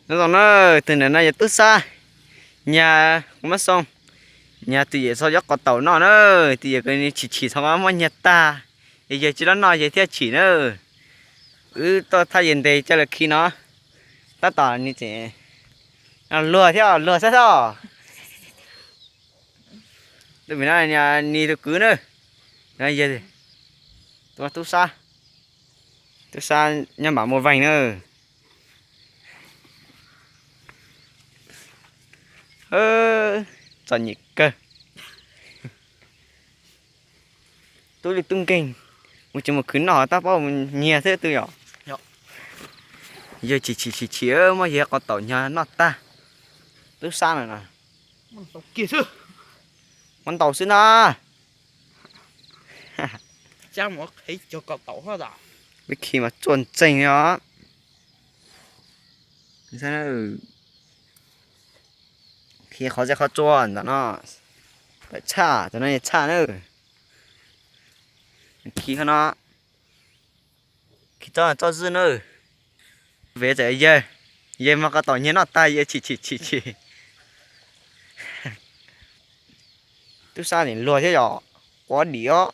Nyob zoo na, tus ntawm no yog tub sab, nyag kuv muab xoo, nyag tus yawm txog yuav qos taum noj na, tus yawm txog chim chim txog muab nyag tag, yawg tsis los noj yawg thiaj chim na. Wb tuaj thaj yawg ntes coj los khi no, tab tom nws tseem luag thiab luag xwb os. Tus pem no nws tus kwv na, yog tub sab, tub sab nyob npam Muas Veeg na. Txom nyem kawg. Tub li tub nkeeg, mus tsis mus khwv noj tab paub mus nyiag xwb twb yom. Yawg chim chim chim chim muab yawg qos taum nyag noj tag. Tub sab no, muab ntaus xwb na. Peb khi mas tsuaj ntseeg os. Khi qhov zej qhov tsua ntawm no, tawm tshaj, cov no tshaj na. Khi qhov no, khi txoj txoj zwj na. Vev txawm yawg, yawg mas qos taum nyag noj tag yawg chim chim chim chim. Tub sab nim luag thiab yom, quav dim os.